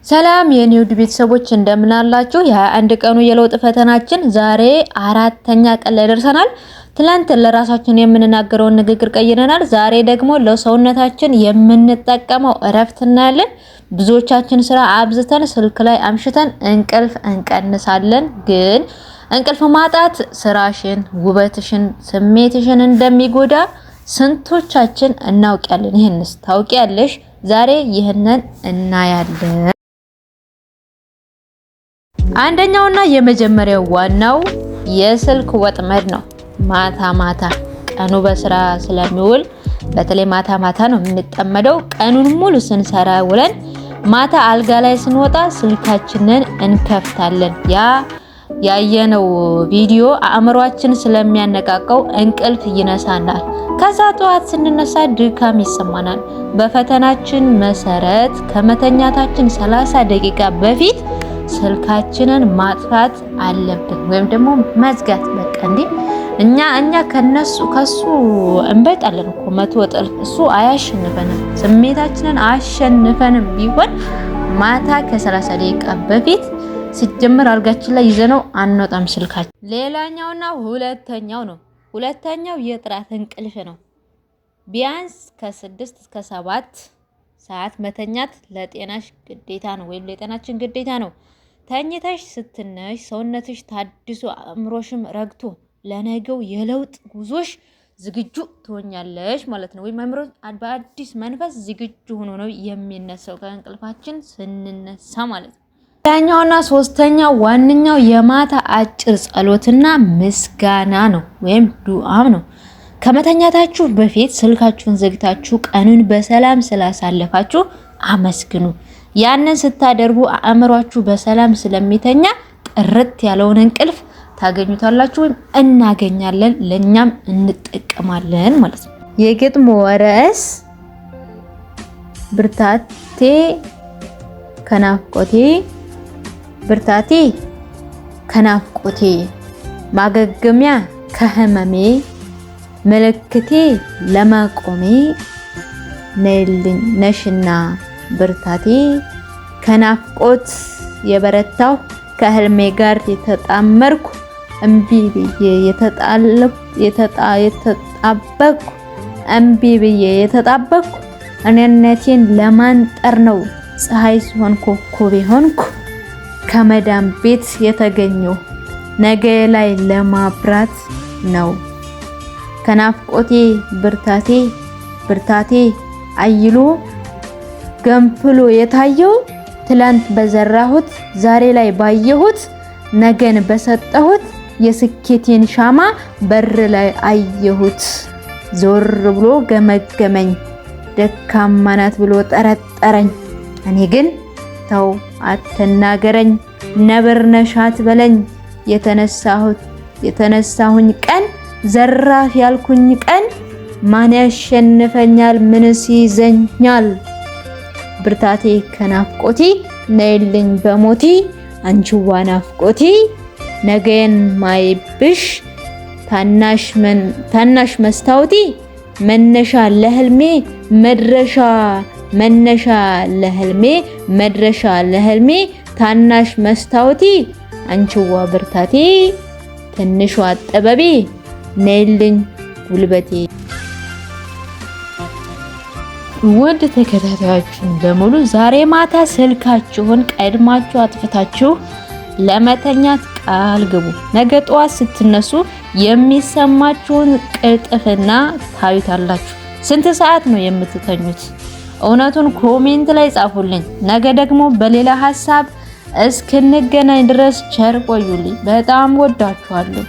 ሰላም የኔ ውድ ቤተሰቦች እንደምን አላችሁ? የ21 ቀኑ የለውጥ ፈተናችን ዛሬ አራተኛ ቀን ላይ ደርሰናል። ትላንት ለራሳችን የምንናገረውን ንግግር ቀይረናል። ዛሬ ደግሞ ለሰውነታችን የምንጠቀመው እረፍት እናያለን። ብዙዎቻችን ስራ አብዝተን ስልክ ላይ አምሽተን እንቅልፍ እንቀንሳለን። ግን እንቅልፍ ማጣት ስራሽን፣ ውበትሽን፣ ስሜትሽን እንደሚጎዳ ስንቶቻችን እናውቃለን? ይህንስ ታውቂያለሽ? ዛሬ ይህንን እናያለን። አንደኛውና የመጀመሪያው ዋናው የስልክ ወጥመድ ነው። ማታ ማታ ቀኑ በስራ ስለሚውል በተለይ ማታ ማታ ነው የምንጠመደው። ቀኑን ሙሉ ስንሰራ ውለን ማታ አልጋ ላይ ስንወጣ ስልካችንን እንከፍታለን። ያ ያየነው ቪዲዮ አእምሯችን ስለሚያነቃቀው እንቅልፍ ይነሳናል። ከዛ ጠዋት ስንነሳ ድካም ይሰማናል። በፈተናችን መሰረት ከመተኛታችን 30 ደቂቃ በፊት ስልካችንን ማጥፋት አለብን፣ ወይም ደግሞ መዝጋት። በቃ እንዴ እኛ ከነሱ ከሱ እንበልጣለን እኮ 100 እጥፍ። እሱ አያሸንፈንም፣ ስሜታችንን አሸንፈንም ቢሆን ማታ ከ30 ደቂቃ በፊት ሲጀምር አልጋችን ላይ ይዘነው አንወጣም ስልካችን። ሌላኛውና ሁለተኛው ነው። ሁለተኛው የጥራት እንቅልፍ ነው። ቢያንስ ከ6 እስከ 7 ሰዓት መተኛት ለጤናሽ ግዴታ ነው፣ ወይም ለጤናችን ግዴታ ነው። ተኝተሽ ስትነሽ ሰውነትሽ ታድሶ አእምሮሽም ረግቶ ለነገው የለውጥ ጉዞሽ ዝግጁ ትሆኛለሽ ማለት ነው። ወይም አእምሮ በአዲስ መንፈስ ዝግጁ ሆኖ ነው የሚነሳው ከእንቅልፋችን ስንነሳ ማለት ነው። ሌላኛውና ሶስተኛው ዋነኛው የማታ አጭር ጸሎትና ምስጋና ነው ወይም ዱዓም ነው። ከመተኛታችሁ በፊት ስልካችሁን ዘግታችሁ ቀኑን በሰላም ስላሳለፋችሁ አመስግኑ። ያንን ስታደርጉ አእምሯችሁ በሰላም ስለሚተኛ ጥርት ያለውን እንቅልፍ ታገኙታላችሁ ወይም እናገኛለን፣ ለኛም እንጠቀማለን ማለት ነው። የግጥሙ ርዕስ ብርታቴ ከናፍቆቴ። ብርታቴ ከናፍቆቴ፣ ማገገሚያ ከህመሜ፣ ምልክቴ ለመቆሜ፣ ነይልኝ ነሽና ብርታቴ። ከናፍቆት የበረታሁ፣ ከህልሜ ጋር የተጣመርኩ፣ እምቢ ብዬ የተጣበቅኩ፣ እምቢ ብዬ የተጣበቅኩ፣ እኔነቴን ለማንጠር ነው ፀሐይ ሲሆን ኮከብ የሆንኩ፣ ከመዳም ቤት የተገኘው ነገ ላይ ለማብራት ነው። ከናፍቆቴ ብርታቴ፣ ብርታቴ አይሎ ገንፍሎ የታየው፣ ትላንት በዘራሁት ዛሬ ላይ ባየሁት፣ ነገን በሰጠሁት የስኬቴን ሻማ በር ላይ አየሁት። ዞር ብሎ ገመገመኝ፣ ደካማ ናት ብሎ ጠረጠረኝ። እኔ ግን ተው አትናገረኝ፣ ነብር ነሽ አትበለኝ። የተነሳሁት የተነሳሁኝ ቀን፣ ዘራፍ ያልኩኝ ቀን፣ ማን ያሸንፈኛል? ምንስ ይዘኛል? ብርታቴ ከናፍቆቴ፣ ነይልኝ በሞቴ አንቺዋ ናፍቆቴ። ነገን ማይብሽ ታናሽ መስታወቴ፣ መነሻ ለህልሜ መድረሻ፣ መነሻ ለህልሜ መድረሻ ለህልሜ፣ ታናሽ መስታወቴ አንቺዋ ብርታቴ፣ ትንሿ ጥበቤ፣ ነይልኝ ጉልበቴ። ውድ ተከታታዮችን በሙሉ ዛሬ ማታ ስልካችሁን ቀድማችሁ አጥፍታችሁ ለመተኛት ቃል ግቡ። ነገ ጠዋት ስትነሱ የሚሰማችሁን ቅልጥፍና ታዩታላችሁ። ስንት ሰዓት ነው የምትተኙት? እውነቱን comment ላይ ጻፉልኝ። ነገ ደግሞ በሌላ ሀሳብ እስክንገናኝ ድረስ ቸር ቆዩልኝ። በጣም ወዳችኋለሁ።